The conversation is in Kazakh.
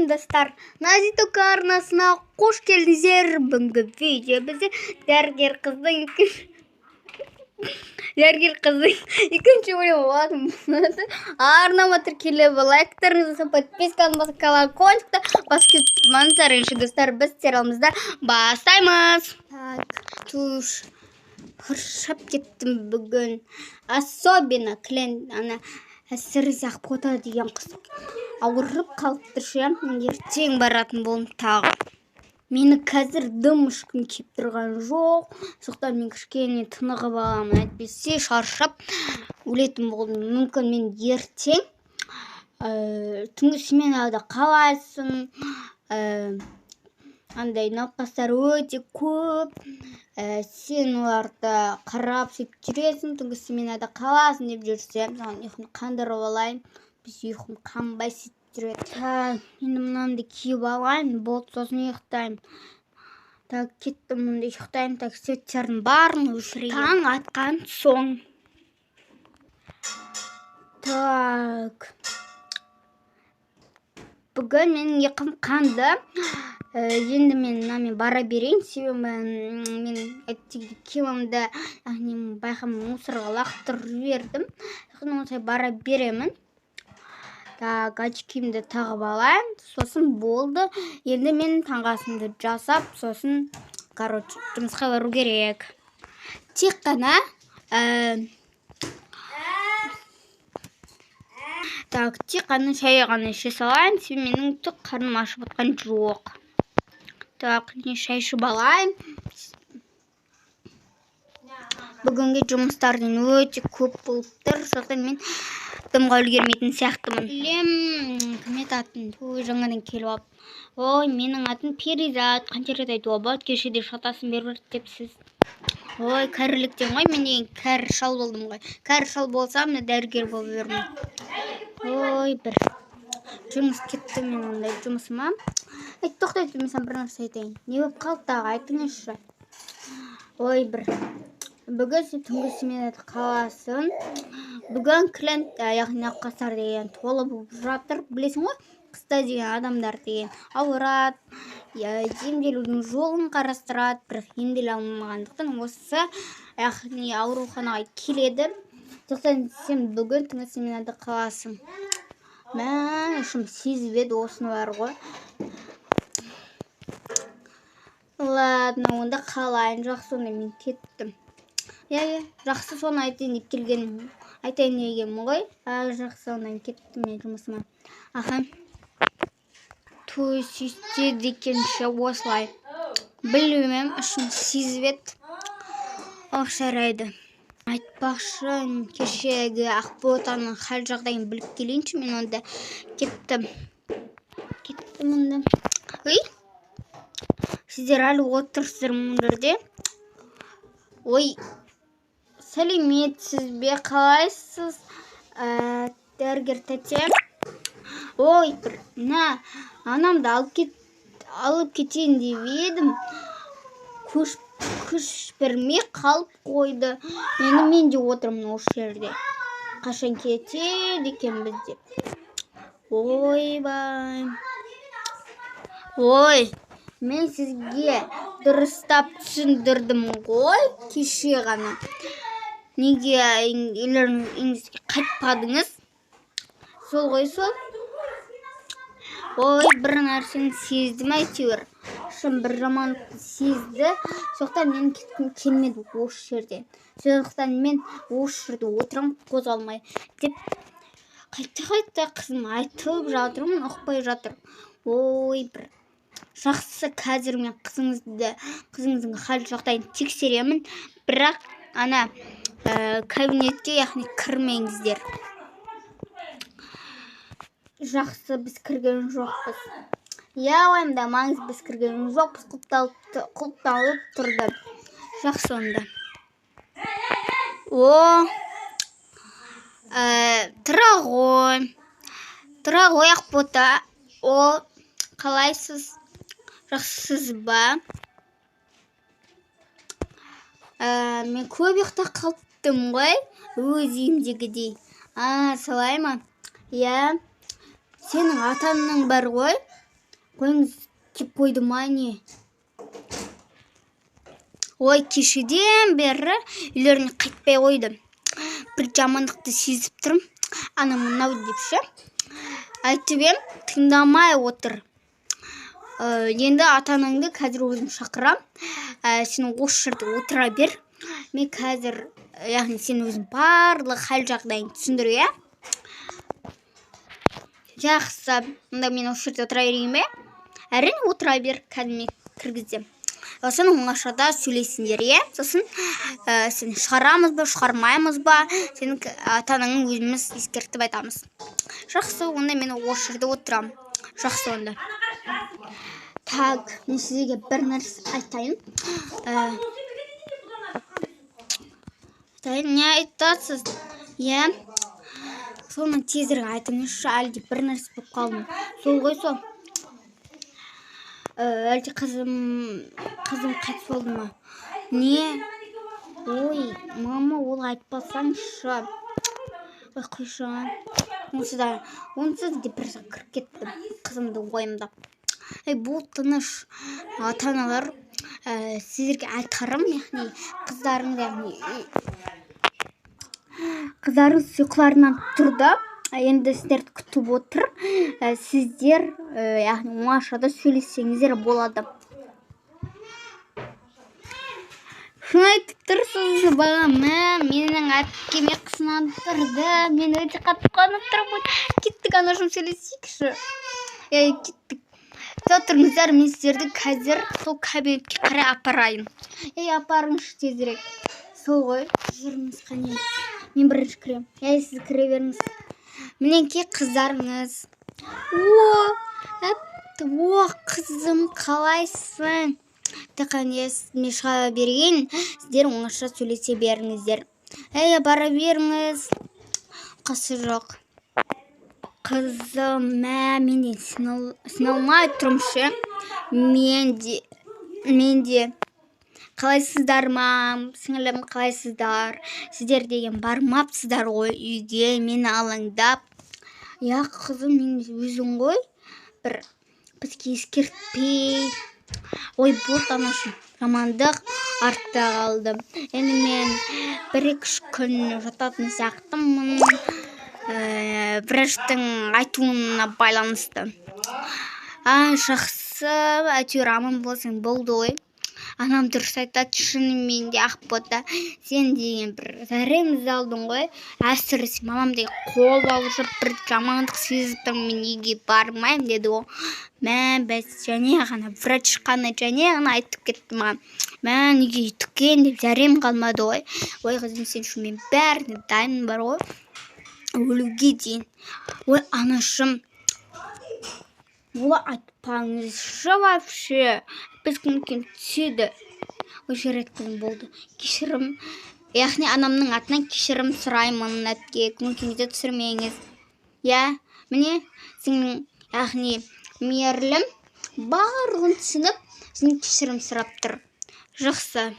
Сәлем, достар! Назиток арнасына қош келдіңіздер. Бүгінгі видео бізде дәрігер қыздың екінші бөлімі болатын болады. Арнама тіркеліп, лайктарыңызды жасап, подписканы басып, колокольчикті басып кетпеңіздер. Ендеше, достар, біз сериалымызды бастаймыз. Так, туш, шаршап кеттім бүгін. Особенно клиент ана, әсіресе Ақбота деген қыз ауырып қалыпты ше. Ертең баратын болдым тағы. Мені қазір дым ешкім келіп тұрған жоқ, сондықтан мен кішкене тынығып аламын, әйтпесе шаршап өлетін болдым. Мүмкін, мен ертең түнгі сменада қаласың, андай науқастар өте көп, сен оларды қарап, сөйтіп жүресің, түнгі сменада қаласың деп жүрсе, саған ұйқымды қандырып алайын. Біз ұйқым қанбай сөйтіп жүреді. Так, енді мынаны киіп алайын, болды, сосын ұйықтаймын. Так, кеттім, мұнда ұйықтаймын. Так, светтердің барын өшірейін. Таң атқан соң. Так, бүгін менің ұйқым қанды. Енді мен мынамен бара берейін, себебі мен әттеген киімімді, яғни байқамай мусорға лақтырып жібердім. Сосын осылай бара беремін. Так, очкимді тағып алайын, сосын болды. Енді мен таңғы асымды жасап, сосын, короче, жұмысқа бару керек. Тек қана так, тек қана шай ғана іше салайын, себебі менің түк қарным ашып отқан жоқ. Так, не, шай ішіп алайын. Бүгінгі жұмыстардың өте көп болып тұр, сондықтан мен дымға үлгермейтін сияқтымын. Білем, кім еді атың? Ой, жаңадан келіп алып. Ой, менің атым Перизат. Қанша рет айтуға болады? Кеше де шатасын беріп депсіз. Ой, кәріліктен ғой, мен деген кәрі шал болдым ғой. Кәрі шал болсам да, дәрігер болып жүрмін. Ой, бір жұмыс кетті мен ондай жұмысыма. Ей, тоқтай тұр, мен саған бір нәрсе айтайын. Не болып қалды тағы, айтыңызшы. Ой, бір бүгін сен түнгі сменада қаласың. Бүгін клиент, яғни науқастар деген толы болып жатыр. Білесің ғой, қыста деген адамдар деген ауырады, емделудің жолын қарастырады, бірақ емделе алмағандықтан осы, яғни ауруханаға келеді. Сондықтан сен бүгін түнгі сменада қаласың. Мә, ішім сезіп еді осыны бар ғой. Ладно, онда қалайын. Жақсы, онда мен кеттім. Иә, жақсы, соны айтайын деп келгенім, айтайын дегенмін ғой. А, жақсы, онда кеттім мен жұмысыма. Аха. Той, сөйтеді екен ше осылай. Білмеймін, ішім сезіп еді. Ох, жарайды. Айтпақшы, кешегі Ақботаның хал жағдайын біліп келейінші. Мен онда кеттім. Кеттім онда. Ой, сіздер әлі отырсыздар мына жерде. Ой, сәлеметсіз бе, қалайсыз, дәрігер тәте? Ой, бір мына анамды алып кетейін деп едім. Күш бермей қалып қойды. Енді мен де отырмын осы жерде. Қашан кетеді екенбіз деп. Ойбай. Ой, мен сізге дұрыстап түсіндірдім ғой кеше ғана. Неге үйлеріңізге қайтпадыңыз? Сол ғой, сол. Ой, бір нәрсені сездім әйтеуір. Шын бір жамандықты сезді. Сондықтан мен кеткім келмеді осы жерде. Сондықтан мен осы жерде отырамын қозғалмай деп қайта-қайта қызым айтып жатырмын, ұқпай жатыр. Ой, бір жақсы, қазір мен қызыңыздың хал жағдайын тексеремін, бірақ ана кабинетке, яғни кірмеңіздер. Жақсы, біз кірген жоқпыз. Иә, уайымдамаңыз, біз кірген жоқпыз, құлыпталып тұрды. Жақсы онда. О, тұра ғой. Тұра ғой, Ақбота. О, қалайсыз? Жақсысыз ба? Мен көп ұйықтап қалыптым ғой, өз үйімдегідей. А, солай ма? Иә. Сенің ата анаң бар ғой. Қойыңыз, кеп қойды ма не? Ой, кешеден бері үйлеріне қайтпай қойды. Бір жамандықты сезіп тұрмын. Ана мынау деп ше. Айтып ем, тыңдамай отыр. Енді ата-анаңды қазір өзім шақырам. Сен осы жерде отыра бер. Мен қазір, яғни сен өзің барлық хал жағдайын түсіндір, иә? Жақсы. Онда мен осы жерде отыра берейін бе? Әрине, отыра бер, қазір мен кіргіземін. Сосын оңашада сөйлесіңдер, иә? Сосын сені шығарамыз ба, шығармаймыз ба, сенің ата-анаңның өзіміз ескертіп айтамыз. Жақсы, онда мен осы жерде отырамын. Жақсы онда. Так, мен сізге бір нәрсе айтайын. Айтайын, не айтасыз? Иә? Соны тезірек айтыңызшы, әлде бір нәрсе болып қалдым. Сол ғой сол. Әлде қызым қайтыс болды ма? Не? Ой, мама, ол айтпасаңшы. Ой, қойшы. Онсыз да, онсыз депрессияға кіріп кеттім қызымды уайымдап. Ей, бұл тыныш ата-аналар, сіздерге айтарым, яғни қыздарыңыз, яғни қыздарыңыз ұйқыларынан тұрды. Енді сіздерді күтіп отыр. Сіздер, яғни оңашада сөйлессеңіздер болады. Шын айтып тұрсыз, балам, менің әпкеме қысынан тұрды. Мен өте қатты қуанып тұрмын. Кеттік, анашым, сөйлесейікші. Ей, кеттік. Тұра тұрыңыздар, мен сіздерді қазір сол кабинетке қарай апарайын. Ей, апарыңызшы тезірек. Сол ғой, жүріңіз қане. Мен бірінші кіремін. Ей, сіз кіре беріңіз. Мінекей қыздарыңыз. О, о, қызым, қалайсың? Тақане, мен шыға берейін, сіздер оңаша сөйлесе беріңіздер. Ей, бара беріңіз. Қасы жоқ. Қызым, мен де сыналмай тұрмын ше. Мен де. Қалайсыздар ма, сіңілім, қалайсыздар? Сіздер деген бармапсыздар ғой үйге, мені алаңдап. Я, қызым, мен өзің ғой, бір бізге ескертпей. Ой, болды, анашым, жамандық артта қалды. Енді мен 1-2 күн жататын сияқтымын. Врачтың айтуына байланысты. Жақсы, әйтеуір аман болсаң болды ғой. Анам дұрыс айтады, шынымен де Ақбота, сен деген бір зәремізді алдың ғой. Әсіресе мамам деген қол алып бір жамандық сезіп тұрмын, мен неге бармаймын деді ол. Мә, бәс, және ғана врач қана және ғана айтып кетті маған. Мә, неге өйткен деп зәрем қалмады ғой. Ой, қызым, сен үшін мен бәріне дайынмын бар ғой. Өлуге дейін. Ой, анашым, олай айтпаңызшы вообще. Біз күн түседі. Ой, жарайды, қызым, болды. Кешірім. Яғни анамның атынан кешірім сұраймын, әпке, көңіл күйіңізді түсірмеңіз. Иә, міне сіңлің, яғни Мерлім барлығын түсініп, сен кешірім сұрап тұр. Жақсы.